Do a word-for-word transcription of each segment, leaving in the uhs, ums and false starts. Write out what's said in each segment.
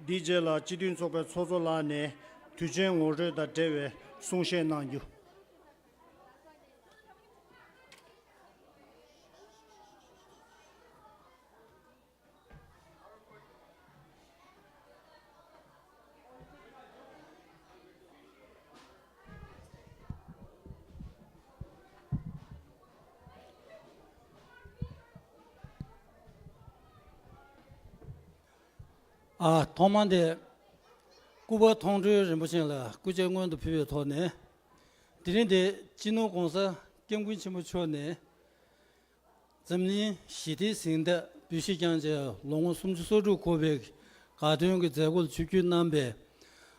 འདིའི་རྗེས་ལ་སྤྱི་མཐུན་ཚོགས་པའི་ཚོགས་གཙོ་ལགས་ནས་དུས་ཆེན་ངོ་སྤྲོད་དང་འབྲེལ་བའི་གསུང་བཤད་གནང་རྒྱུ། ཨ། ཐོག་མར་དེ་སྐུ་པར་མཐོང་གྲོལ་རིན་པོ་ཆེ་ལ་སྐུ་ཕྱྭ་སྔོན་དུ་ཕུལ་བའི་ཐོག་ནས། དེ་རིང་དེ་སྤྱི་ནོར་༸གོང་ས་༸སྐྱབས་མགོན་ཆེན་པོ་མཆོག་ནས། འཛམ་གླིང་ཞི་བདེའི་གཟེངས་རྟགས་འབུལ་བཞེས་བསྐྱངས་རྗེས་ལོ་ངོ་སུམ་ཅུ་སོ་དྲུག་འཁོར་བའི་དགའ་སྟོན་གྱི་མཛད་སྒོ་ལ་ཆིབས་བསྒྱུར་གནང་བའི་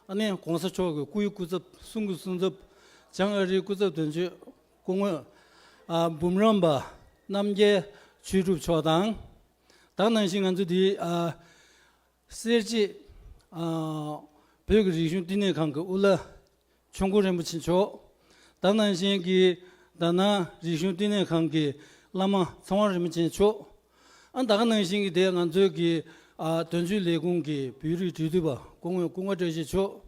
ཨ་ནི་༸གོང་ས་མཆོག་གི་སྐུའི་སྐུ་ཚབ། གསུང་གི་གསུང་ཚབ། བྱང་ཨ་རིའི་སྐུ་ཚབ་དོན་གཅོད་སྐུ་ངོ་ཨ་འབུམ་རམས་པ་རྣམ་རྒྱལ་ཆོས་གྲུབ་མཆོག་དང་། ད་ག་ནང་བཞིན་ང་ཚོ་འདི་ཨ་སེར་བྱེས་ཨ་བོད་ཀྱི་རིག་གཞུང་བསྟི་གནས་ཁང་གི་དབུ་བླ་ཆོས་འཁོར་རིན་པོ་ཆེ་མཆོག། ད་ག་ནང་བཞིན་གྱི་དྷ་ན་རིག་གཞུང་བསྟི་གནས་ཁང་གི་བླ་མ་ཚེ་དབང་རིན་པོ་ཆེ་མཆོག། ཨ་ད་ག་ནང་བཞིན་གྱི་དེ་ང་ཚོའི་གི་ཨ་དོན་གཅོད་ལས་ཁུངས་ཀྱི་བོད་རིགས་འབྲེལ་མཐུད་པ་སྐུ་ངོ་ཀུན་དགའ་བཀྲ་ཤིས་མཆོག།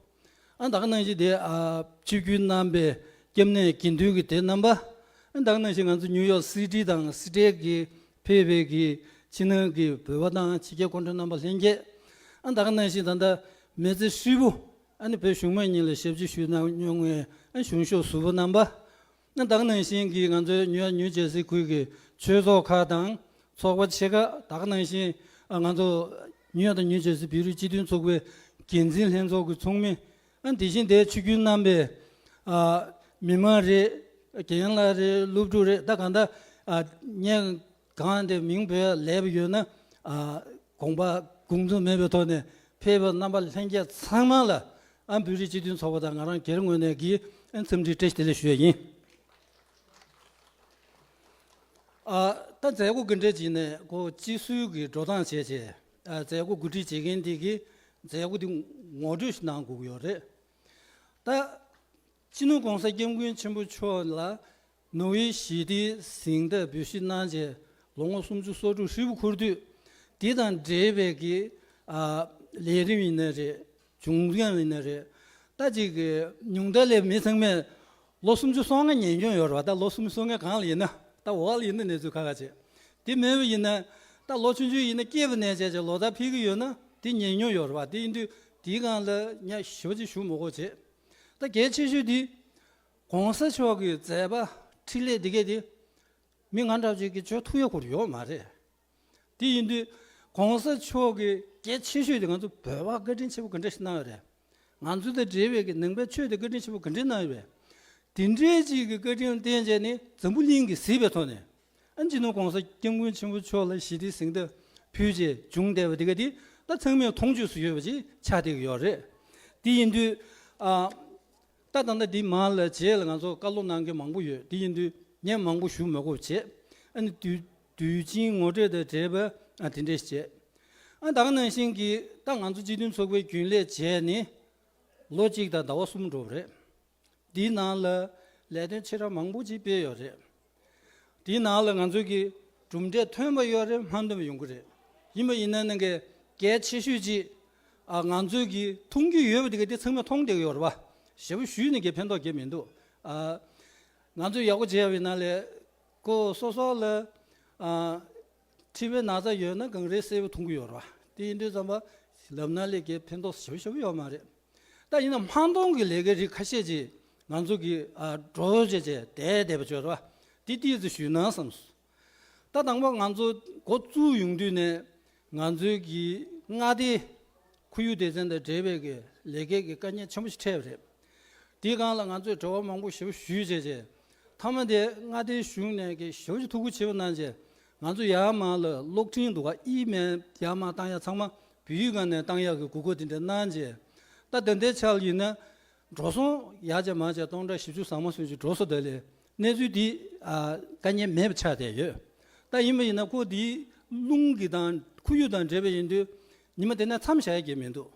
ཨ་ད་ག་ནང་བཞིན་དེ་ཨ་ཆིབས་བསྒྱུར་གནང་བའི་སྐྱབས་གནས་དགེ་འདུན་གྱི་སྡེ་རྣམ་པ། ཨ་ད་ག་ནང་བཞིན་ང་ཚོ་ནིའུ་ཡོག་སི་ཊི་དང་སི་ཊེཊ་ཀྱི་ཕེབས་པའི་གི་ཕྱི་ནང་གི་བོད་པ་དང་ཕྱི་རྒྱལ་སྐུ་མགྲོན་རྣམ་པ་ལྷན་རྒྱས། ཨ་ད་ག་ནང་བཞིན་ད་ལྟ་མི་ཚེ་ཧྲིལ་པོ་ཨ་ནི་བོད་གཞུང་མང་གཉིས་ལ་ཞབས་ཕྱི་ཞུས་གནང་མྱོང་བའི་ཨ་གཞུང་ཕྱོགས་ཟུར་པ་རྣམ་པ། ཨ་ད་ག་ནང་བཞིན་གྱི་ང་ཚོའི་ནིའུ་ཡོག་ནིའུ་ཇར་སི་ཁུལ་གྱི་ཆོས་ཚོགས་ཁག་དང་ཚོགས་པ་ཆེ་ཁག། ད་ག་ནང་བཞིན་ཨ་ང་ཚོ་ནིའུ་ཡོག་དང་ནིའུ་ཇར་སི་བོད་རིགས་སྤྱི་མཐུན་ཚོགས་པའི་འགན་འཛིན་ལྷན་ཚོགས་ཀྱི་ཚོགས་མི། ཨ་དེ་བཞིན་དེ་ཆིབས་བསྒྱུར་གནང་བའི་ཨ་མི་མང་རེད། རྒན་ལགས་རེད། སློབ་ཕྲུག་རེད། ད་གང་ལྟར་ཨ་ངས་གང་དེ་མིང་འབོད་ལས་པ་ཡོད་ན་ཨ་དགོངས་པ་དགོངས་ཚུལ་མེད་པའི་ཐོག་ནས་ཕེབས་པ་རྣམ་པ་ལྷན་རྒྱས་ཚང་མ་ལ་ཨ་བོད་རིགས་སྤྱི་མཐུན་ཚོགས་པ་དང་ང་རང་སྒེར་ངོས་ནས་ཀྱི་ཨ་འཚམས་འདྲི་བཀྲ་ཤིས་བདེ་ལེགས་ཞུ་ཡ་ཡིན། ཨ་ད་མཛད་སྒོ་ག་འདྲ་ཅིག་ནས་ཁོ་སྤྱི་ཟུར་གྱི་འགྲོ་སྟངས་བྱས་བྱས་ཨ་མཛད་སྒོ་གོ་སྒྲིག་བྱེད་མཁན་དེ་གིས་མཛད་སྒོ་དེ་ངོ་སྤྲོད་ཞིག་གནང་དགོས་ཀྱི་ཡོད་རེད། ད་སྤྱི་ནོར་༸གོང་ས་༸སྐྱབས་མགོན་ཆེན་པོ་མཆོག་ལ་ནོ་བྷེལ་ཞི་བདེའི་གཟེངས་རྟགས་འབུལ་བཞེས་གནང་རྗེས་ལོ་ངོ་སུམ་ཅུ་སོ་དྲུག་ཧྲིལ་པོ་འཁོར་དུས། དེ་དང་འབྲེལ་བའི་གི་ཨ་ལས་རིམ་ཡིན་ན་རེད། བྱུང་རིམ་ཡིན་ན་རེད། ད་ཅིག་གི་ཉུང་མཐའ་ལས་མི་ཚང་མས་ལོ་སུམ་ཅུ་སོ་ལྔ་ཉན་མྱོང་ཡོད་རེད་བ། ད་ལོ་སུམ་ཅུ་སོ་ལྔ་གང་ལ་ཡིན་ན། ད་འོག་ལ་ཡིན་ན་གནས་ཚུལ་ཁ་ཁ་བྱེད། དེ་མེད་པ་ཡིན་ན་ད་ལོ་ཆུང་ཆུང་ཡིན་ན་སྐྱེས་པ་ནས་བྱས་བྱས་ལོ་ལྟར་ཕེབས་ཀྱི་ཡོད་ན་དེ་ཉན་མྱོང་ཡོད་རེད་བ། དེ་ཡིན་དུས་དེའི་སྒང་ལ་ངས་ཞེ་པོ་ཅིག་ཞུ་མི་དགོས་བྱེད། ད་གལ་ཆེ་ཤོས་དེ་༸གོང་ས་མཆོག་གི་མཛད་པ་འཕྲིན་ལས་འདི་གས་དེ་མི་ང་འདྲ་བ་ཅིག་གིས་བརྗོད་ཐུབ་ཡ་ཁོ་རང་ཡོད་མ་རེད། དེ་ཡིན་དུས་༸གོང་ས་མཆོག་གི་གལ་ཆེ་ཤོས་དེ་ང་ཚོ་བོད་པར་བཀའ་དྲིན་ཆེན་པོ་ག་འདྲ་ཞིག་གནང་ཡོད་རེད། ང་ཚོ་དང་འབྲེལ་བའི་གི་ནང་པའི་ཆོས་དེ་བཀའ་དྲིན་ཆེན་པོ་ག་འདྲ་གནང་ཡོད་རེད། དེ་འདྲའི་ཅིག་གི་བཀའ་དྲིན་བརྟེན་བྱས་ནས་འཛམ་བུ་གླིང་གིས་གཟིགས་པའི་ཐོག་ནས་ཨ་སྤྱི་ནོར་༸གོང་ས་༸སྐྱབས་མགོན་ཆེན་པོ་མཆོག་ལ་ཞི་བདེའི་གཟེངས་རྟགས་ཕུལ་རྗེས་བྱུང་བསྡད་པ་དེ་ག་དེ་ད་ཚང་མས་མཐོང་ཆོས་སུ་ཡོད་པ་ཅིག་ཆགས་བསྡད་ཀྱི་ཡོད་རེད། དེ་ཡིན་དུས་ཨ། ད་ད་ལྟ་འདི་མ་ལ་རྗེས་ལ་ང་ཚོ་བཀའ་སློབ་གནང་མཁན་མང་པོ་ཡོད། དེ་ཡིན་དུས་ངས་མང་པོ་ཞུ་མི་དགོས་བྱས། ཨ་ནི་དུས་དུས་ཆེན་ངོ་སྤྲོད་དང་འབྲེལ་བ་ཨ་དེ་འདྲས་བྱས། ཨ་ད་ག་ནང་བཞིན་གྱི་ད་ང་ཚོ་སྤྱི་མཐུན་ཚོགས་པའི་རྒྱུན་ལས་བྱས་ནས་ལོ་གཅིག་དང་ཟླ་བ་གསུམ་འགྲོ་བ་རེད། འདིའི་ནང་ལ་ལས་དོན་ཆེ་ཕྲ་མང་པོ་ཅིག་སྤེལ་ཡོད་རེད། དེའི་ནང་ལ་ང་ཚོ་གི་གྲུབ་འབྲས་ཐོན་པ་ཡོད་རེད། མ་ཐོན་པ་ཡོང་གི་རེད། ཡིན་པ་ཡིན་ན་ནང་གི་གལ་ཆེ་ཤོས་ཅིག་ཨ་ང་ཚོས་གི་མཐོང་རྒྱུ་ཡོད་པ་དེ་ག་དེ་ཚང་མས་མཐོང་བསྡད་ཀྱི་ཡོད་རེད་པ། ཞེ་པོ་ཞུས་ནས་གི་ཕན་ཐོགས་གི་མི་འདུག་ཨ་ང་ཚོས་ཡག་པོ་བྱས་པའི་ནང་ལས་ཁོ་སོ་སོ་ལ་ཨ་མཁྲིས་པའི་ན་ཚ་ཡོད་ན་གངས་རི་སེར་པོ་འཐུང་གི་ཡོད་རེད་པ། དེ་ཡིན་དུས་ཙམ་པ་ལབ་ན་ལས་གི་ཕན་ཐོགས་ཞེ་པོ་ཞེ་པོ་ཡོད་མ་རེད། ད་ཡིན་ན་མ་མཐོང་གི་ལས་ཀའི་རིགས་ཁ་ཤས་ཅིག་ང་ཚོ་གི་ཨ་འགྲོ་བྱས་བྱས་བསྡད་བསྡད་པ་བྱོས་ར་བ། དེ་ཏིས་ཙི་ཞུས་ན་བསམས། ད་དང་པོ་ང་ཚོ་འགོ་བཙུགས་ཡོང་དུས་ནས་ང་ཚོའི་གི་མངའ་སྡེ་ཁོར་ཡུག་སྡེ་ཚན་དང་འབྲེལ་བའི་གི་ལས་ཀའི་གི་དཀའ་ངལ་ཆེན་པོ་ཞིག་འཕྲད་པ་རེད། དེའི་སྒང་ལ་ང་ཚོས་བྲེལ་བ་མང་པོ་ཞེ་པོ་ཞུས་བྱས་བྱས། མཐའ་མ་དེ་མངའ་སྡེའི་གཞུང་ནས་གི་ཞེ་པོ་ཅིག་ཐུགས་ཁུར་ཆེ་པོ་གནང་བྱས། ང་ཚོ་ཡར་མར་ལ་གློག་འཕྲིན་འདུག་ག་ཨི་མེལ་ཡར་མར་བཏང་ཡ་ཚང་མ་བོད་ཡིག་སྒང་ནས་བཏང་ཡག་གི་འགུག་སྐོར་དེ་འདྲ་གནང་བྱས། ད་ད་ལྟའི་ཆར་ཡིན་ན། འགྲོ་སོང་ཡར་བྱས་མར་བྱས་སྟོང་ཕྲག་བཞི་བཅུ་ཟ་མ་ཟིན་ཅིག་འགྲོ་སོང་། ད་ལས་གནས་ཚུལ་འདི་ཨ་དཀའ་ངལ་མེད་པ་ཆགས་བསྡད་ཡོད། ད་ཡིན་པ་ཡིན་ན་ཁོ་འདི་རླུང་གི་དང་ཁོར་ཡུག་དང་འབྲེལ་བ་ཡིན་དུས་ཉི་མ་དེ་ནས་མཚམས་བཞག་ཡ་གི་མི་འདུག་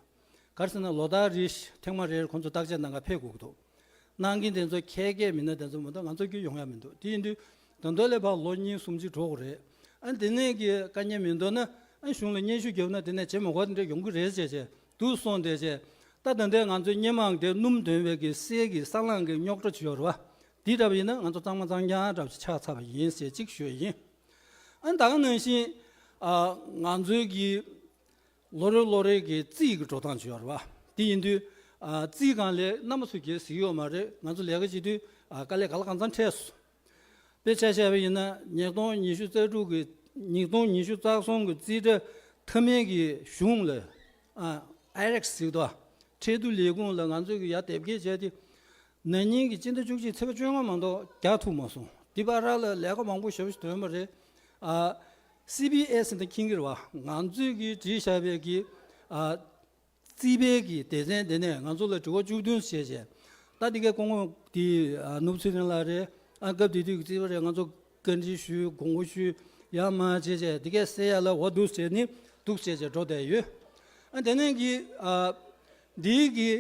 ག་རེ་ཟེར་ན་ལོ་ལྟར་རེ་ཐེངས་མ་རེར་ཁོང་ཚོ་བརྟག་དཔྱད་གནང་ག་ཕེབས་དགོས་ཀྱི་འདུག་གནང་མཁན་དེ་ཚོ་ཁྱད་མཁས་མི་སྣ་དེ་ཚོ་མ་གཏོགས་ང་ཚོ་གི་ཡོང་ཡ་མི་འདུག་དེ་ཡིན་དུས་ད་དུང་ལས་ཕར་ལོ་གཉིས་གསུམ་ཅིག་འགྲོ་དགོས་རེད། ཨ་དེ་ནས་གི་དཀའ་ངལ་མི་འདུག་ན་ཨ་གཞུང་ལ་སྙན་ཞུ་བརྒྱབ་ན་དེ་ནས་བྱེད་མ་དགོས་དེ་འདྲ་ཡོང་གི་རེད་ཅེས་བྱས། འདུག་སོང་དེ་བྱས། ད་ད་ལྟའི་ང་ཚོའི་སྔོན་མ་དེ་སྣུམ་འདོན་པའི་གི་གསེར་གྱི་ས་རླངས་ཀྱི་རྙོག་དྲ་ཅིག་ཡོད་རེད་བ། དེ་འདྲ་བ་ཡིན་ན་ང་ཚོ་གཙང་མ་གཙང་རྐྱང་འདྲ་བ་ཅིག་ཆགས་ཚར་བ་ཡིན་ཟེར་གཅིག་ཞུ་ཡ་ཡིན། ཨ་ནི་ད་ག་ནང་བཞིན་ཨ་ང་ཚོའི་གི་ལོ་རེ་ལོ་རེ་གི་རྩིས་ཀྱི་འགྲོ་སྟངས་ཅིག་ཡོད་རེད་བ། དེ་ཡིན་དུས་ཨ་རྩིས་སྒང་ལ་རྣམ་པ་ཚོས་གལ་སྲིད་ཡོད་མ་རེད། ང་ཚོ་ལས་ཀ་བྱེད་དུས་ཨ་དཀའ་ལས་ག་ལ་གང་འཚམ་འཕྲད་སོང་། དཔེ་ཆ་བཞག་པ་ཡིན་ན་ཉིས་སྟོང་ཉི་ཤུ་རྩ་དྲུག་གི་ཉིས་སྟོང་ཉི་ཤུ་རྩ་གསུམ་གི་རྩིས་ཁྲ་མཐའ་མའི་གི་གཞུང་ལ་ཨ་ཨའི་རེག་ཟེར་གི་འདུག་ཁྲལ་བསྡུ་ལས་ཁུངས་ལ་ང་ཚོས་གི་ཡར་དེབ་སྐྱེལ་བྱས་ཏེ། ན་ནིང་གི་སྤྱི་ཟླ་བཅུ་གཅིག་ཚེས་པ་བཅོ་ལྔ་མ་གཏོགས་རྒྱག་ཐུབ་མ་སོང་། དེ་བར་ལ་ལས་ཀ་མང་པོ་ཞེ་པོ་ཞིག་ཐོན་པ་རེད། ཨ་སི་བི་ཨེས་ཟེར་ན་མཁྱེན་གྱི་རེད་བ། ང་ཚོས་གི་བྲིས་བཞག་པའི་གི་ཨ་རྩིས་པའི་གི་སྡེ་ཚན་དེ་ནས་ང་ཚོ་ལ་དྲི་བ་བཅུ་བདུན་བྱས་བྱས། ད་འདི་གའི་སྐུ་ངོ་དེ་ཨ་ནུབ་ཚེ་རིང་ལགས་རེད། ཨ་སྐབས་དེ་དུས་ཀྱི་རྩིས་པ་རེད། ང་ཚོ་བཀའ་འདྲི་ཞུས། དགོངས་པ་ཞུས། ཡར་མར་བྱས་བྱས་འདི་གའི་གསལ་ཡ་ལ་འོ་འདུག་བྱས་ནི་འདུག་བྱས་བྱས་འགྲོ་བསྡད་ཡོད། ཨ་དེ་ནས་གི་ཨ་འདི་གི་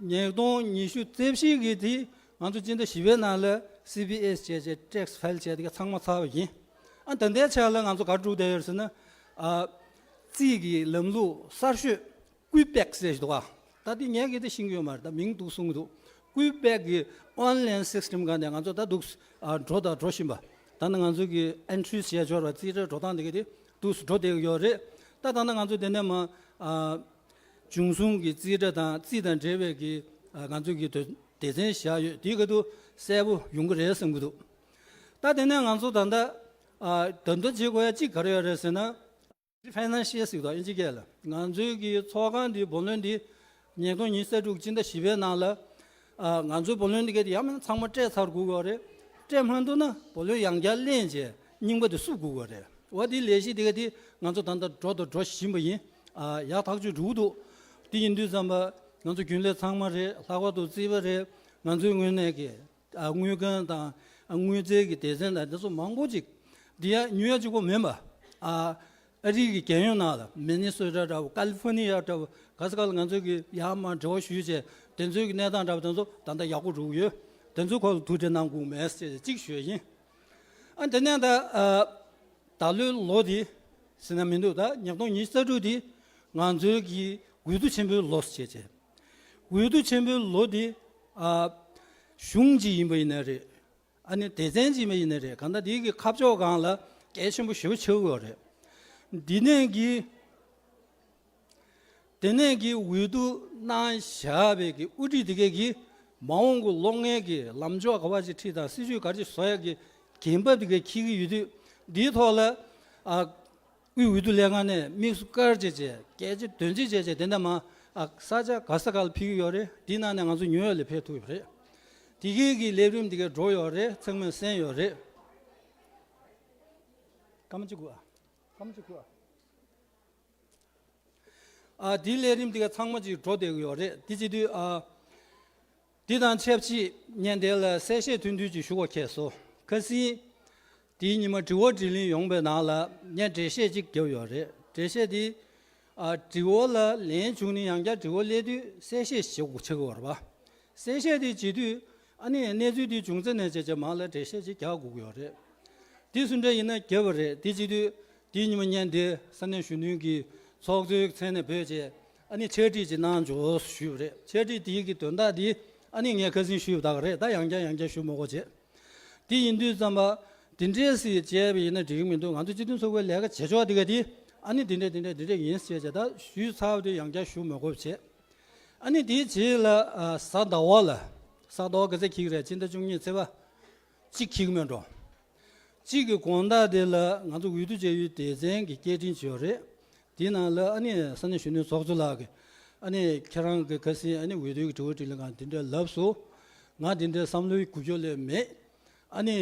ཉིས་སྟོང་ཉི་ཤུ་རྩ་བཞི་གི་དེ་ང་ཚོ་སྤྱི་ཟླ་བཞི་པའི་ནང་ལ་སི་བི་ཨེས་བྱས་བྱས་ཊེག་སི་ཕའིལ་བྱས་འདི་ག་ཚང་མ་ཚར་བ་ཡིན། ཨ་ད་ལྟའི་ཆ་ལ་ང་ཚོ་ག་རེ་བསྒྲུབས་བསྡད་ཡོད་ཟེར་ན། ཨ་རྩིས་ཀྱི་ལམ་ལུགས་གསར་ཤོས། ཀུའི་པེག་ཟེར་ཞིག་འདུག་ག་ད་འདི་ངས་གི་དེ་ཤེས་ཀྱི་ཡོད་མ་རེད། ད་མིང་འདུག་གསུང་གི་འདུག་ཀུའི་པེག་གི་ཨོན་ལན་སིས་ཊེམ་སྒང་ནས་ང་ཚོ་ད་འདུག་ཨ་འགྲོ་དང་འགྲོ་བཞིན་པ། ད་ནི་ང་ཚོ་གི་ཨེན་ཊི་རི་བྱས་འབྱོར་བ་རྩིས་ཁྲའི་འགྲོ་སྟངས་དེ་ག་དེ་འདུག་འགྲོ་བསྡད་ཀྱི་ཡོད་རེད། ད་ད་ནི་ང་ཚོ་དེ་ནས་མ་ཨ་འབྱུང་གསུམ་གྱི་རྩིས་ཁྲ་དང་རྩིས་དང་འབྲེལ་བའི་གི་ཨ་ང་ཚོ་གི་དོ་སྡེ་ཚན་བཞག་ཡོད། དེའི་ག་དུ་གསལ་པོ་ཡོང་གི་རེད་བསམ་གྱི་འདུག་ད་དེ་ནས་ང་ཚོ་ད་ལྟ་ཨ་ད་ལྟ་བྱེད་དགོས་ཡ་གཅིག་ག་རེ་ཡོད་རེད་ཟེར་ན། ཕའི་ནན་ཤལ་ཟེར་གྱི་འདུག་ཨིན་ཇི་སྐད་ལ། ང་ཚོའི་གི་ཚོགས་ཁང་འདི་བུ་ལོན་འདི་ཉིས་སྟོང་ཉི་ཤུ་རྩ་དྲུག་སྤྱི་ཟླ་བཞི་པའི་ནང་ལ། ཨ་ང་ཚོའི་བུ་ལོན་འདི་ག་དེ་ཡང་མིན་ཚང་མ་སྤྲད་ཚར་དགོས་ཀྱི་ཡོད་རེད། སྤྲད་མ་ཐུབ་ན་བུ་ལོན་ཡང་བསྐྱར་ལེན་བྱས་རྙིང་པ་དེ་བསུབ་དགོས་ཀྱི་ཡོད་རེད། འོ་དེ་ལས་གཞི་འདི་ག་དེ་ང་ཚོ་ད་ལྟ་འགྲོ་དང་འགྲོ་བཞིན་པ་ཡིན། ཨ་ཡག་ཐག་ཆོད་འགྲོ་གི་འདུག་དེ་ཡིན་དུས་ཙམ་པ་ང་ཚོ་རྒྱུན་ལས་ཚང་མ་རེད། ལྷག་པར་དུ་རྩིས་པ་རེད། ང་ཚོའི་ངོས་ནས་ཀྱི་ཨ་དངུལ་ཁང་དང་ཨ་དངུལ་རྩིས་ཀྱི་སྡེ་ཚན་དང་དེ་ཚོ་མང་པོ་ཅིག་འདི་ཡ་ཉོ་ཡ་གཅིག་པོ་མིན་པ། ཨ་ཨ་རི་གི་རྒྱལ་ཡོངས་ནང་ལ་མི་ནི་སོ་ཊ་འདྲ་བོ། ཀ་ལི་ཧྥོ་ནི་ཡ་འདྲ་བོ། ག་ས་ག་ལ་ང་ཚོས་ཀྱི་ཡར་མར་འབྲེལ་བ་ཞུས་བྱས་དེ་ཚོའི་གི་གནས་སྟངས་འདྲ་བོ་དེ་ཚོ་ད་ལྟ་ཡག་པོ་འགྲོ་གི་ཡོད། དེ་ཚོའི་སྐོར་ལ་ཐུགས་ཁྲལ་གནང་དགོས་མེད་ཟེར་གཅིག་ཞུ་ཡ་ཡིན། ཨ་དེ་ནས་ད་ཨ་ད་ལོའི་ལོ་འདི་ཟེར་ན་མི་འདུག་ད་ཉིས་སྟོང་ཉི་ཤུ་རྩ་དྲུག་འདི་ང་ཚོའི་གི་འོས་བསྡུ་ཆེན་པོའི་ལོ་ཟེར་བྱས་བྱས། འོས་བསྡུ་ཆེན་པོའི་ལོ་འདི་ཨ་གཞུང་གཅིག་ཡིན་པ་ཡིན་ན་རེད། ཨ་ནི་སྡེ་ཚན་གཅིག་མ་ཡིན་ན་རེད། གང་ལྟར་འདི་གི་ཁ་ཕྱོགས་སྒང་ལ་གལ་ཆེན་པོ་ཞེ་པོ་ཆགས་ཀྱི་ཡོད་རེད། འདི་ནས་གི་དེ་ནས་གི་འོས་བསྡུ་གནང་བཞག་པའི་གི་དབུ་ཁྲིད་དེ་གས་གི་མ་འོངས་གི་ལོ་ལྔའི་གི་ལམ་ཕྱོགས་ག་བ་ཅིག་ཁྲིད་དང་སྲིད་ཇུས་ག་རེ་ཅིག་བཟོ་ཡག་གི་འགན་བབ་དེ་གས་འཁྱེར་གི་ཡོད་དུས། འདིའི་ཐོག་ལ་ཨ་དབུས་འོས་བསྡུ་ལྷན་ཁང་ནས་དམིགས་སུ་བཀར་བྱས་བྱས་གལ་ཆེ་དོན་ཆེ་བྱས་བྱས་དེ་འདྲ་མ་ཨ་ས་ཆ་ག་ས་ག་ལ་ཕེབས་ཀྱི་ཡོད་རེད། དེའི་ནང་ནས་ང་ཚོ་ཉོ་ཡག་ལ་ཕེབས་ཐུབ་ཡོད་རེད། དེ་གས་གི་ལས་རིམ་དེ་གས་འགྲོ་ཡོད་རེད། ཚང་མས་གསན་ཡོད་རེད། སྐར་མ་གཅིག་སྒུག་ཨ། སྐར་མ་གཅིག་སྒུག་ཨ། ཨ་དེའི་ལས་རིམ་དེ་ག་ཚང་མ་ཅིག་འགྲོ་བསྡད་ཀྱི་ཡོད་རེད། དེ་བྱེད་དུས་ཨ་དེ་དང་ཆབས་ཅིག་ངས་འདི་ལ་གསལ་བཤད་ཐུང་ཐུང་ཅིག་ཞུ་དགོས་ཁེལ་སོང་། ཁ་སང་དེའི་ཉི་མ་དྲི་བ་དྲིས་ལན་ཡོང་པའི་ནང་ལ་ངས་འགྲེལ་བཤད་ཅིག་བརྒྱབ་ཡོད་རེད། འགྲེལ་བཤད་དེ་ཨ་དྲི་བ་ལ་ལན་བྱུང་ནས་ཡང་བསྐྱར་དྲི་བ་སླེབས་དུས་གསལ་བཤད་བྱེད་དགོས་ཆགས་ཀྱི་ཡོད་རེད་པ། གསལ་བཤད་དེ་བྱེད་དུས་ཨ་ནི་གནས་ཚུལ་དེ་བྱུང་ཚེ་ནས་བྱས་བྱས་མར་ལ་འགྲེལ་བཤད་ཅིག་རྒྱག་དགོས་ཀྱི་ཡོད་རེད། དེ་སུ་འདྲ་ཡིན་ན་བརྒྱབ་པ་རེད། དེ་བྱེད་དུས་དེའི་ཉི་མ་ངས་འདི་ས་གནས་གཞོན་ནུའི་གི་ཚོགས་གཙོའི་མཚན་ནས་བོས་བྱས་ཨ་ནི་ཕྱག་བྲིས་ཅིག་གནང་འཇོག་ཞུས་པ་རེད། ཕྱག་བྲིས་དེའི་གི་དོན་དག་དེ་ཨ་ནི་ངས་ཁ་སང་ཞུས་པ་དག་རེད། ད་ཡང་བསྐྱར་ཡང་བསྐྱར་ཞུ་མི་དགོས་བྱས། དེ་ཡིན་དུས་ཙམ་པ་དེ་འདྲས་སེ་བྱས་པ་ཡིན་ན་འགྲིག་གི་མི་འདུག་ང་ཚོ་སྤྱི་མཐུན་ཚོགས་པའི་ལས་ཀ་བྱེད་ཕྱོགས་དེ་ག་དེ་ཨ་ནི་དེ་འདྲས་དེ་འདྲས་དེ་འདྲས་ཡིན་ཟེར་བྱས་ད་ཞུས་ཚར་བ་དེ་ཡང་བསྐྱར་ཞུ་མི་དགོས་བྱས། ཨ་ནི་དེའི་རྗེས་ལ་ཨ་གཟའ་ཟླ་བ་ལ། གཟའ་ཟླ་བ་ག་ཚོད་འཁེལ་གི་རེད། སྤྱི་ཟླ་བཅུ་གཉིས་ཚེས་པ་གཅིག་འཁེལ་གི་མེད་འགྲོ། གཅིག་གི་དགོང་དག་དེ་ལ་ང་ཚོ་འོས་བསྡུ་བྱ་ཡུལ་སྡེ་ཚན་གྱི་སྐད་འཕྲིན་ཅིག་ཡོད་རེད། དེའི་ནང་ལ་ཨ་ནི་ས་གནས་གཞོན་ནུའི་ཚོགས་གཙོ་ལགས་ཀྱིས་ཨ་ནི་ཁྱེད་རང་གི་ཁ་སང་ཨ་ནི་འོས་བསྡུའི་དྲི་བ་དྲིས་ལན་སྒང་དེ་འདྲ་ལབ་སོང་། ང་དེ་འདྲའི་བསམ་བློའི་འགུལ་སྐྱོད་སླེབས་མེད། ཨ་ནི་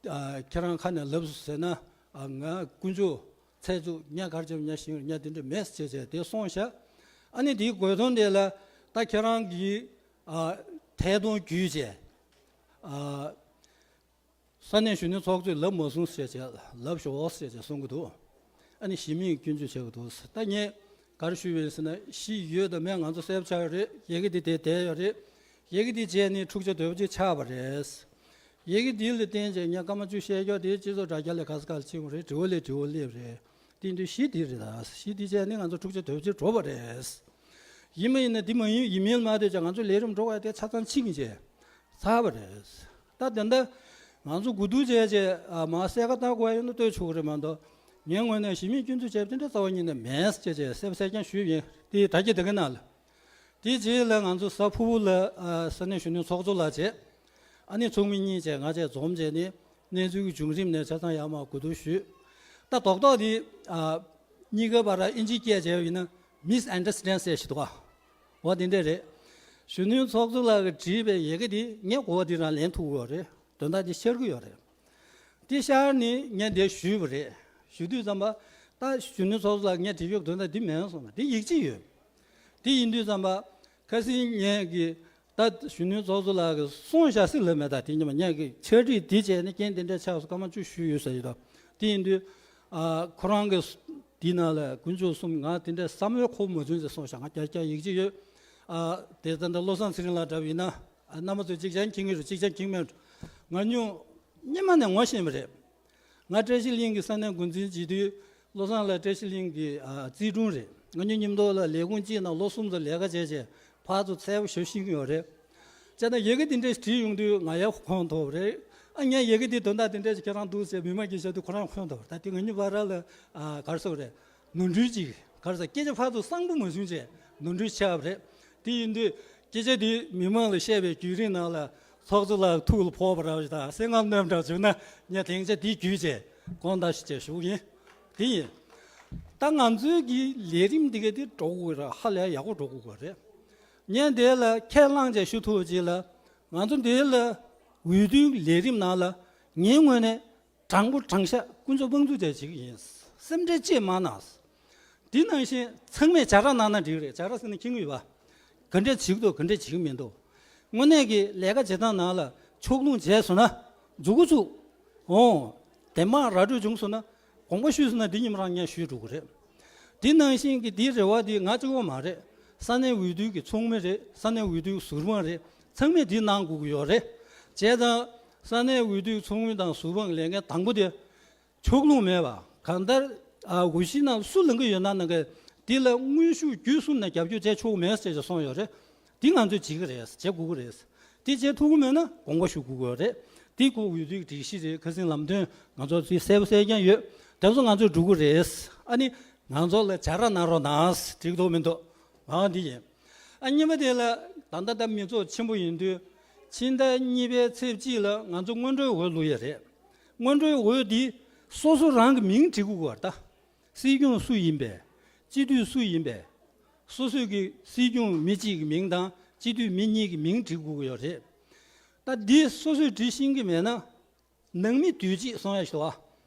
ཨ་ཁྱེད་རང་ཁ་ནས་ལབ་སོང་ཟེར་ན་ཨ་ང་དཀོན་མཆོག་ཚེ་གཅིག་ཉ་གར་འཇབ་ཉ་ཤིང་ཉ་དེ་འདྲ་མེད་ཟེར་བྱས་དེ་སོང་ཤག་ཨ་ནི་དེའི་དགོས་དོན་དེ་ལ་ད་ཁྱེད་རང་གིས་ཨ་ཐད་གཏོང་བརྒྱུད་བྱས་ཨ་ས་གནས་གཞོན་ནུ་ཚོགས་གཙོས་ལབ་མ་སོང་ཟེར་བྱས་ལབ་ཤོག་ཟེར་བྱས་གསུང་གི་འདུག་ཨ་ནི་གཞི་མེད་སྐྱོན་བརྗོད་བྱེད་ཀྱི་འདུག་ད་ངས་ག་རེ་ཞུས་པ་ཡིན་ཟེར་ན་གཞི་ཡོད་དང་མེད་ང་ཚོ་གསལ་པོ་ཆགས་ཡོད་རེད། ཡི་གེ་འདི་དེ་བསྡད་ཡོད་རེད། ཡི་གེ་འདི་བྱས་ནས་འཁྲུག་ཆ་དོད་པོ་ཅིག་ཆགས་པ་རེད། ཡི་གེ་འདི་ལ་བརྟེན་བྱས་ངས་སྐར་མ་བཅུ་བཤད་རྒྱུ་དེ་སྤྱི་ཚོགས་དྲ་རྒྱ་ལས་ག་ས་ག་ལ་ཕྱིན་པ་རེད། དྲི་བ་ལས་དྲི་བ་སླེབས་རེད། དེ་དུས་གཞི་འདི་རེད། ད་གཞི་འདི་བྱས་ནས་ང་ཚོ་འཁྲུག་ཆ་དོད་པོ་ཅིག་འགྲོ་བ་རེད། ཡིན་མ་ཡིན་ན་འདི་མ་ཡིན་ཡིན་མིན་མ་བལྟས་ཀྱང་ང་ཚོ་ལས་རིམ་འགྲོ་བ་དེ་ཆ་ཚང་ཕྱིན་བྱས་ཚར་བ་རེད། ད་དེ་འདྲ་ང་ཚོ་དགུ་ཐུག་བྱས་བྱས་ཨ་མ་གསལ་ཁ་བཏང་དགོས་ཡོད་ན་ལྟོས་ཆོག་གི་རེད་མ་གཏོགས། ངའི་ངོས་ནས་གཞི་མེད་སྐྱོན་འཛུགས་བྱས་པ་དེ་འདྲ་རྩ་བ་ཉིད་ནས་མེད་ཅེས་བྱས་གསལ་པོ་གསལ་རྐྱང་ཞུས་ཡིན། དེ་དྲ་རྒྱ་དེ་ག་ནང་ལ། དེ་རྗེས་ལ་ང་ཚོ་གཟའ་ཕུར་བུ་ལ་ཨ་ས་གནས་གཞོན་ནུའི་ཚོགས་གཙོ་ལགས་བྱས། ཨ་ནི་ཚོགས་མི་གཉིས་བྱས་ང་བཅས་འཛོམས་བྱས་ནས་གནས་ཚུལ་གྱི་བྱུང་རིམ་ནས་ཆ་ཚང་ཡར་མར་གོ་བསྡུར་ཞུས། ད་རྡོག་རྡོག་དེ་ཨ་གཉིས་ཀ་བར་ཨིན་ཇི་སྐད་བྱས་པ་ཡིན་ན་མིས་ཨན་ཌར་སི་ཊེན་ཌི་ཟེར་ཞིག་འདུག་ག་འོ་དེ་འདྲས་རེད། གཞོན་ནུའི་ཚོགས་གཙོ་ལགས་ཀྱིས་བྲིས་པའི་ཡི་གེ་དེ་ངས་གོ་བ་དེ་རང་ལེན་ཐུབ་ཀྱི་ཡོད་རེད། དོན་དག་དེ་ཤར་གྱི་ཡོད་རེད། དེ་ཤར་ནས་ངས་འདིར་ཞུས་པ་རེད། ཞུ་དུས་ཙམ་པ་ད་གཞོན་ནུའི་ཚོགས་གཙོ་ལགས་ངས་བྲིས་ཡོད་དོན་དག་འདི་མིན་གསུངས་པ་དེ་ཡིག་ཆ་ཡོད། དེ་ཡིན་དུས་ཙམ་པ་ཁ་སང་ངས་ཀྱི་ད་གཞོན་ནུའི་ཚོགས་གཙོ་ལགས་ཀྱིས་གསུངས་བཞག་སྲིད་ལབ་མེད། ད་དེ་ཉིན་མ་ངས་ཀྱི་ཕྱག་བྲིས་འདི་བྱས་ནས་རྐྱེན་དེ་འདྲ་ཆགས་སོང་སྐར་མ་བཅུ་བཞུགས་ཡོད་ཟེར་གྱི་འདུག་དེ་ཡིན་དུས་ཨ་ཁོ་རང་གི་འདི་ནང་ལ་དཀོན་མཆོག་གསུམ་ང་དེ་འདྲ་བསམ་བློ་འཁོར་མ་བྱུང་ཟེར་གསུངས་བཞག་ང་རྒྱ་སྐྱག་ཡིག་ཆ་ཡོད། ཨ་དེ་ད་ལྟ་བློ་བཟང་ཚེ་རིང་ལགས་འདྲ་བ་ཡིན་ན་ཨ་རྣམ་པ་ཚོས་གཅིག་རྐྱང་མཁྱེན་གྱི་རེད། གཅིག་རྐྱང་མཁྱེན་མེད་འགྲོ། ང་སྙུང་སྙེ་མ་ནས་ངོ་ཤེས་པ་རེད། ང་བཀྲ་ཤིས་གླིང་གི་ས་གནས་འགོ་འཛིན་བྱེད་དུས་བློ་བཟང་ལགས་བཀྲ་ཤིས་གླིང་གི་ཨ་རྩིས་དྲུང་རེད། ང་གཉིས་མཉམ་དུ་ལ་ལས་ཁུངས་གཅིག་ནང་ལོ་གསུམ་ཙམ་ལས་ཀ་བྱས་བྱས་ཕར་ཚུར་འཚོལ་བ་ཞབས་ཞུ་གི་ཡོད་རེད། བྱས་ན་ཡི་གེ་འདི་འདྲ་བྲིས་ཡོང་དུས་ང་ཡང་ཁོང་ཐོབ་རེད། ཨ་ངས་ཡི་གེ་འདི་དོན་དག་འདི་འདྲ་ཞིག་ཁྱེད་རང་འདུག་ཟེར་མི་མང་གིས་བཤད་དུས་ཁོ་རང་ཁོང་ཐོབ་རེད། ད་དེ་ང་གཉིས་བར་ལ་ཨ་ག་རེ་ཟེར་དགོས་རེད། ནོར་འཁྲུལ་ཅིག་ག་རེ་ཟེར་སྐད་ཆ་ཕར་ཚུར་གསང་པོ་མ་བྱུང་བྱས་ནོར་འཁྲུལ་ཆགས་པ་རེད། དེ་ཡིན་དུས་སྐད་ཆ་འདི་མི་མང་ལ་བཤད་པའི་བརྒྱུད་རིམ་ནང་ལ་ཚོགས་གཙོ་ལགས་ཐུགས་ལ་ཕོག་པ་འདྲ་བ་ཞིག་དང་སེམས་ཁམས་ནོར་འདྲ་བྱུང་ན་ངས་སྡིངས་ཆ་འདི་བརྒྱུད་བྱས་དགོངས་དག་ཞུ་བྱས་ཞུ་གི་ཡིན། དེ་ཡིན། ད་ང་ཚོའི་གི་ལས་རིམ་འདི་ག་འདི་འགྲོ་དགོས་ར་ཧ་ལས་ཡག་པོ་འགྲོ་དགོས་རེད། ངས་འདི་ལ་ཁས་བླངས་བྱས་ཞུ་ཐུབ་ཅིག་ལ་ང་ཚོ་འདི་ལ་འོས་བསྡུའི་ལས་རིམ་ནང་ལ་ངའི་ངོས་ནས་དྲང་པོ་དྲང་བཞག་ཀུན་སྤྱོད་དབང་འཛུགས་བྱས་བྱེད་ཀྱི་ཡིན། སེམས་ཁྲལ་ཅིག་མ་གནང་། དེ་ནང་བཞིན་ཚང་མས་བྱ་ར་གནང་ན་འགྲིག་རེད། བྱ་ར་ཟེར་ན་མཁྱེན་གྱི་ཡོད་པ། ག་འདྲས་བྱེད་ཀྱི་འདུག་ག་འདྲས་བྱེད་ཀྱི་མི་འདུག་དངོས་གནས་ཀྱི་ལས་ཀ་བྱེད་སྟངས་ནང་ལ་ཕྱོགས་ལྷུང་བྱས་སོང་ན་མཛུབ་གུ་བཙུགས། འོང་། དེ་མ་ར་སྤྲོད་བྱུང་སོང་ན་དགོངས་པ་ཞུས་སོང་ན་འདི་ཉིན་མོ་རང་ངས་ཞུས་འགྲོ་གི་རེད། དེ་ནང་བཞིན་གྱི་འདིའི་རེ་བ་འདི་ང་གཅིག་པོ་མ་རེད། ས་གནས་འོས་བསྡུ་གི་ཚོགས་མི་རེད། ས་གནས་འོས་བསྡུ་གི་ཟུར་དཔང་རེད། ཚང་མས་འདི་གནང་དགོས་ཀྱི་ཡོད་རེད། བྱས་ཙང་ས་གནས་འོས་བསྡུ་གི་ཚོགས་མི་དང་ཟུར་དཔང་ལས་འགན་དང་པོ་དེ་ཕྱོགས་ལྷུང་མེད་པ། གང་ལྟར་ཨ་འོས་གཞི་ནང་སུ་ལངས་ཀྱི་ཡོད་ན་གནང་གི་འདི་ལ་དངོས་ཤུགས་བརྒྱུད་གསུམ་ནས་རྒྱབ་སྐྱོར་བྱས་ཆོག་མེད་ཟེར་བྱས་གསུངས་ཡོད་རེད། འདི་ང་ཚོས་བྱེད་ཀྱི་རེད། བྱེད་དགོས་ཀྱི་རེད། འདི་བྱེད་ཐུབ་ཀྱི་མེད་ན་དགོངས་པ་ཞུ་དགོས་ཀྱི་ཡོད་རེད། འདི་ཁོ་འོས་བསྡུའི་སྒྲིག་གཞི་རེད། ཁ་སང་ལམ་སྟོན་ང་ཚོ་ཚོས་གསལ་པོ་གསལ་རྐྱང་ཡོད། དེ་ཚོ་ང་ཚོས་སྒྲུབ་ཀྱི་རེད། ཨ་ནི་ང་ཚོ་ལ་བྱ་ར་གནང་རོགས་གནང་། འགྲིག་འདུག་མི་འདུག་ཨ་འདི་ཡིན། ཨ་གཉིས་པ་དེ་ལ་ད་ལྟ་ད་མི་ཚོགས་ཆེན་པོ་ཡིན་དུས་ཕྱི་ཟླ་གཉིས་པའི་ཚེས་གཅིག་ལ་ང་ཚོ་སྔོན་འགྲོའི་འོས་བླུག་ཡ་རེད། སྔོན་འགྲོའི་འོས་འདི་སོ་སོ་རང་གི་མིང་བྲིས་དགོས་ཀྱི་ཡོད་རེད་ད། སྲིད་སྐྱོང་སུ་ཡིན་པས། སྤྱི་འཐུས་སུ་ཡིན་པས། སོ་སོས་ཀྱི་སྲིད་སྐྱོང་མི་གཅིག་གི་མིང་དང་སྤྱི་འཐུས་མི་གཉིས་ཀྱི་མིང་བྲིས་དགོས་ཀྱི་ཡོད་རེད། ད་འདི་སོ་སོས་བྲིས་ཤེས་ཀྱི་མེད་ན། ནང་མི་དུས་གཅིག་གསུང་ཡ་ཞིག་འདུག་ཨ།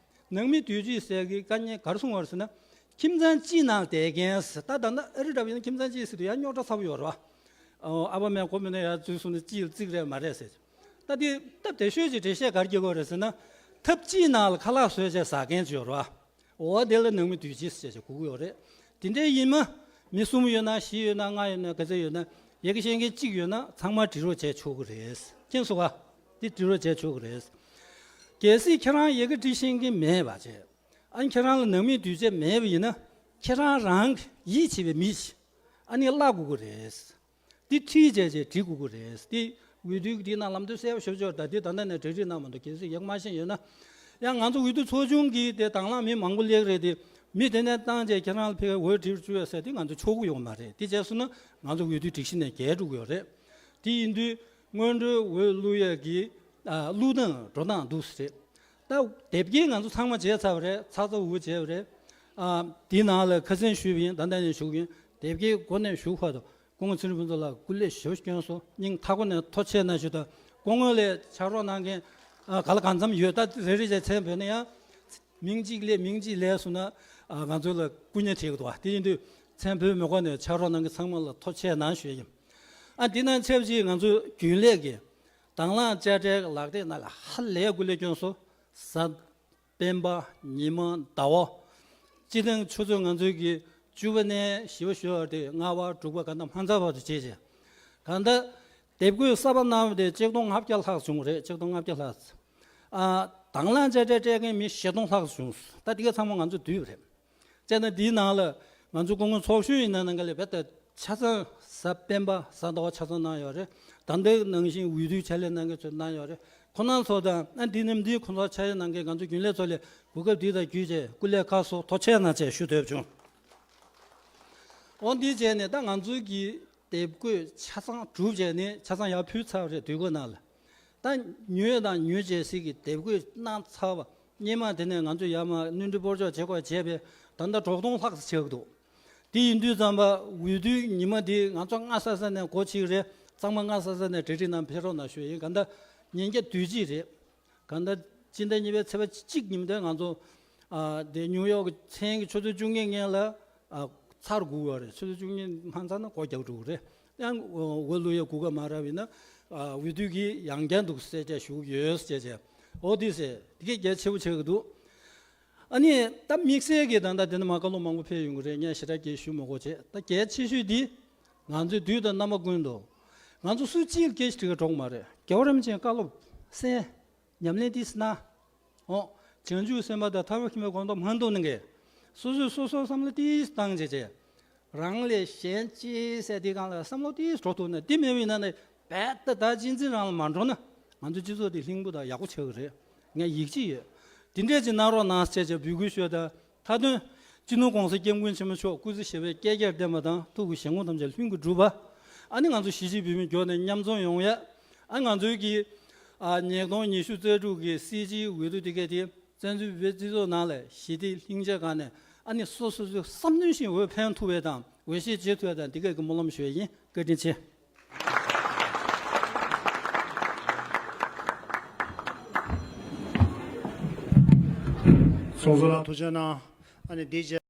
ནང་མི་དུས་གཅིག་ཟེར་གྱི་དཀའ་ངལ་ག་རེ་གསུང་བ་རེད་ཟེར་ན། ཁྱིམ་ཚང་གཅིག་ནང་བསྡད་མཁན་ཟེར། ད་ད་ལྟ་ཨ་རི་འདྲ་བ་ཡིན་ན་ཁྱིམ་ཚང་གཅིག་ཟེར་དུས་ཡང་རྙོག་དྲ་ཚ་པོ་ཡོད་རེད་བ། ཨོ་ཨ་ཕ་མས་གོ་མི་ན་ཡར་འཛུལ་སོང་ན་གཅིག་ལ་རྩིག་རེད་མ་རེད་ཟེར། ད་དེ་སྟབས་བདེ་ཤོས་ཀྱི་འགྲེལ་བཤད་ག་རེ་རྒྱག་དགོས་རེད་ཟེར་ན། ཐབ་གཅིག་ནང་ལ་ཁ་ལག་བཟོས་བྱས་ཟ་མཁན་ཅིག་ཡོད་རེད་བ། འོ་དེ་ལ་ནང་མི་དུས་གཅིག་ཟེར་བྱས་དགོས་ཀྱི་ཡོད་རེད། དེ་འདྲའི་ཡིན་ན། མི་གསུམ་ཡོད་ན་བཞི་ཡོད་ན་ལྔ་ཡོད་ན་ག་ཚོད་ཡོད་ན་ཡི་གེ་ཤེས་མཁན་གཅིག་ཡོད་ན་ཚང་མ་འབྲི་རོགས་བྱས་ཆོག་གི་རེད། མཁྱེན་སོང་ང་། འདི་འབྲི་རོགས་བྱས་ཆོག་གི་རེད། གལ་སྲིད་ཁྱེད་རང་ཡི་གེ་འབྲི་ཤེས་མཁན་མེད་པ་བྱས། ཨ་ནི་ཁྱེད་རང་ལ་ནང་མི་དུས་ཆད་མེད་པ་ཡིན་ན། ཁྱེད་རང་རང་གི་ཡིད་ཆེས་པའི་མི་ཞིག་ཨ་ནི་བརླག་དགོས་ཀྱི་རེད། འདི་ཁྲིད་བྱས་བྱས་འབྲི་དགོས་ཀྱི་རེད། འདི་འོས་བསྡུའི་འདི་ནང་ལམ་སྟོན་གསལ་པོ་ཞེ་པོ་ཅིག་ཡོད། ད་འདི་ད་ལྟ་ནས་གྲ་སྒྲིག་གནང་མ་འདུག་གལ་སྲིད་ཡག་མ་ཤེས་ཡོད་ན། ཡང་ང་ཚོ་འོས་བསྡུ་ཚོགས་ཆུང་གིས་དེ་དང་བླངས་མི་མང་པོ་སླེབས་རེད་དེ། མི་དེ་ནས་བཏང་བྱས་ཁྱེད་རང་ལ་ཕེབས་འོས་བྲིས་བཅུག་ཡ་ཟེར་དེ་ང་ཚོ་ཆོག་གི་ཡོད་མ་རེད། དེ་བྱས་སོང་ན་ང་ཚོ་འོས་བསྡུའི་སྒྲིག་གཞི་ནས་འགལ་འགྲོ་གི་ཡོད་རེད། དེ་ཡིན་དུས་སྔོན་འགྲོའི་འོས་བླུག་ཡས་ཀྱི་ཨ་བླུག་སྟངས་འགྲོ་སྟངས་འདུག་སེ་རེད། ད་དེབ་སྐྱེལ་ང་ཚོ་ཚང་མ་བྱས་ཚར་བ་རེད། ཚ་ཚ་འུར་འུར་བྱས་པ་རེད། ཨ་དེའི་ནང་ལ་ཁ་སང་ཞུས་པ་ཡིན། ད་ལྟ་ནས་ཞུ་གི་ཡིན། དེབ་སྐྱེལ་འགོ་ནས་ཞུ་བར་དུ་སྐུ་ངོ་ཚེ་རིང་ཕུན་ཚོགས་ལགས་སྐུ་ལས་ཞབས་ཞུ་སྐྱོན་སོང་། སྙིང་ཐག་པ་ནས་ཐུགས་རྗེ་གནང་ཞུ་དང་། སྐུ་ངོ་ལས་ཕྱག་རོགས་གནང་མཁན་ཨ་ག་ལ་གང་འཚམ་ཡོད། ད་རེ་རེ་བྱས་མཚན་འབོད་ན་ཡང་། མིང་གཅིག་ལས་མིང་གཅིག་ལས་སོང་ན་ཨ་ང་ཚོ་ལ་སྐུ་ཉེ་བྱེད་ཀྱི་འདུག་བ། དེ་ཡིན་དུས་མཚན་འབོད་མི་དགོས་ནས་ཕྱག་རོགས་གནང་མཁན་ཚང་མ་ལ་ཐུགས་རྗེ་གནང་ཞུ་ཡིན། ཨ་འདི་ནང་ཆབས་ཅིག་ང་ཚོ་རྒྱུན་ལས་ཀྱི་དང་བླངས་དཔྱ་ཁྲལ་ལག་དེབ་ནང་ལ་ཧ་ལས་སྐུ་ལས་སྐྱོན་སོང་། གཟའ་སྤེན་པ། ཉི་མ། ཟླ་བ། སྤྱི་ཟླ་ཆུ་ཚོད་ང་ཚོའི་གི་བཅུ་པ་ནས་བཞི་པ་ཞུ་བ་དེ་ལྔ་པ་དྲུག་པ་ག་འདྲ་མ་ཚར་བར་དུ་བྱས་བྱས། གང་ལྟར་དེབ་འགོད་གསར་པ་གནང་བ་དེ་ཆིག་སྟོང་ལྔ་བརྒྱ་ལྷག་བྱུང་རེད། ཆིག་སྟོང་ལྔ་བརྒྱ་ལྷག་ཨ་དང་བླངས་དཔྱ་ཁྲལ་སྤྲད་མཁན་མི་བཞི་སྟོང་ལྷག་བྱུང་། ད་དེ་ག་ཚང་མ་ང་ཚོ་བསྡུས་པ་རེད། བྱས་ན་འདིའི་ནང་ལ་ང་ཚོ་སྐུ་ངོ་ཚོགས་གཞོན་ཡིན་ན་ནང་ག་ལ་རྦད་དེ་ ཆ་ཚང་གཟའ་སྤེན་པ་གཟའ་ཟླ་བ་ཆ་ཚང་གནང་ཡོད་རེད། ད་ལྟའི་ནང་བཞིན་འོས་བསྡུའི་ཕྱག་ལས་གནང་མཁན་ཚོས་གནང་ཡོད་རེད། ཁོང་རྣམ་ཚོ་དང་ཨ་འདི་ནམ་འདིའི་ཁོང་ཚོར་ཕྱག་ལས་གནང་མཁན་ང་ཚོ་རྒྱུན་ལས་ཚོ་ལ་གོ་སྐབས་འདི་དང་བརྒྱུད་བྱས་སྐུ་ལས་ཁག་སོགས་ཐུགས་རྗེ་གནང་བྱས་ཞུ་འདོད་བྱུང་། འོ་འདི་བྱས་ནས་ད་ང་ཚོའི་གི་དེབ་འགོད་ཆ་ཚང་གྲུབ་བྱས་ནས་ཆ་ཚང་ཡར་ཕུལ་ཚར་བ་རེད། དུས་འགོ་ནང་ལ། ད་ཉོས་དང་ཉོས་བྱས་སྲིད་ཀྱི་དེབ་འགོད་གནང་ཚར་བ། སྔོན་མ་དེ་ནས་ང་ཚོས་ཡར་མར་སྣོན་འཕྲི་སྤོར་གཅོག་བྱེད་དགོས་བྱས་པས་ད་ལྟ་དྲུག་སྟོང་ལྷག་ཙམ་ཆགས་ཀྱི་འདུག་དེ་ཡིན་དུས་ཙམ་པ་འོས་བསྡུའི་ཉི་མ་འདི་ང་ཚོ་སྔ་ས་ས་ནས་འགོ་ཁྲིད་རེད། གཙང་མ་སྔ་ས་ས་ནས་གྲ་སྒྲིག་གནང་ཕེབས་རོགས་གནང་ཞུ་ཡིན། གང་ལྟར་ཉིན་བརྒྱ་དུས་གཅིག་རེད། གང་ལྟར་སྤྱི་ཟླ་གཉིས་པའི་ཚེས་པ་གཅིག་ཉིན་དེ་ང་ཚོ་ཨ་དེ་ནིའུ་ཡོག་གི་མཚན་གྱི་ཆུ་ཚོད་བཅུ་གཉིས་སྔོན་ལ་ཨ་ཚར་དགོས་པ་རེད། ཆུ་ཚོད་བཅུ་གཉིས་མ་ཚར་ན་སྒོ་རྒྱག་འགྲོ་གི་རེད། ཡང་འོས་བླུག་ཡ་གོ་སྐབས་མ་རག་པ་ཡིན་ན་ཨ་འོས་བསྡུ་གི་ཡང་བསྐྱར་འདུག་གསལ་བཤད་ཞུ་གི་ཡོད་ཟེར་བྱས། འོ་དེ་ཟེར་དེ་གས་གལ་ཆེ་པོ་ཆགས་ཀྱི་འདུག་ཨ་ནི་ད་དམིགས་བསལ་གྱི་ད་ལྟ་དེ་ནས་མར་བཀའ་སློབ་མང་པོ་ཕེབས་ཡོང་གི་རེད། ངས་ཞེ་དྲག་གི་ཞུ་མི་དགོས་བྱས། ད་གལ་ཆེ་ཤོས་འདི་ང་ཚོའི་དུས་དང་རྣམ་པ་ཀུན་ཏུ་ང་ཚོ་སུ་གཅིག་ལ་སྐད་ཆ་དྲི་ག་འགྲོ་གི་མ་རེད། རྒྱལ་བ་རིན་པོ་ཆེའི་བཀའ་སློབ་གསན། ཉམས་ལེན་ཏིས་གནང་། འོ། བྱང་ཆུབ་སེམས་དཔའ་དང་ཐར་པ་མཁྱེན་པའི་གོ་འདོམས་ཧན་ཏོ་ནི་གས། སོ་སོས་སོ་སོར་བསམ་བློ་ཏིས་བཏང་བྱས་བྱས། རང་ལས་གཞན་གཅེས་ཟེར་དེ་གང་ལ་བསམ་བློ་ཏིས་འགྲོ་ཐུབ་ན་དེ་མེད་པའི་ནང་ནས་རྦད་དེ་ད་གཅེས་འཛིན་རང་ལ་མ་འགྲོ་ན་ང་ཚོའི་སྤྱི་ཚོགས་དེ་ལྷིང་པོ་དང་ཡག་པོ་ཆགས་ཀྱི་རེད། ངས་ཡིད་ཆེས་ཡོད། དེ་འདྲས་ཅིག་གནང་རོགས་གནང་ཟེར་བྱས་འབོད་སྐུལ་ཞུས། ད་མཐའ་དོན། སྤྱི་ནོར་༸གོང་ས་༸སྐྱབས་མགོན་ཆེན་པོ་མཆོག་སྐུ་ཚེ་ཞབས་པད་བསྐལ་བརྒྱར་བརྟན་པ་དང་ཐུགས་ཀྱི་བཞེད་དགོངས་ཐམས་ཅད་ལྷུན་གྱིས་གྲུབ་པ། ཨ་ནི་ང་ཚོ་གཞིས་བྱེས་བོད་མི་མགྱོགས་ནས་མཉམ་འཛོམས་ཡོང་ཡ། ཨ་ང་ཚོའི་གི་ཨ་ཉིས་སྟོང་ཉི་ཤུ་རྩ་དྲུག་གི་སྲིད་སྤྱིའི་འོས་བསྡུ་དེ་གས་དེ་བཙན་བྱོལ་བོད་སྤྱི་ཚོགས་ནང་ལ་ཞི་བདེ་ལྷིང་འཇགས་སྒང་ནས་ཨ་ནི་སོ་སོ་སོའི་བསམ་དོན་བཞིན་འོས་འཕེན་ཐུབ་པ་དང་འོས་ཤོག་བརྗེ་ཐུབ་པ་དང་དེ་གས་ཀྱི་སྨོན་ལམ་ཞུ་ཡ་ཡིན། བཀའ་དྲིན་ཆེ། ཚོགས་གཙོ་ལགས་ཐུགས་རྗེ་གནང་། ཨ་ནི་དེ་རྗེས།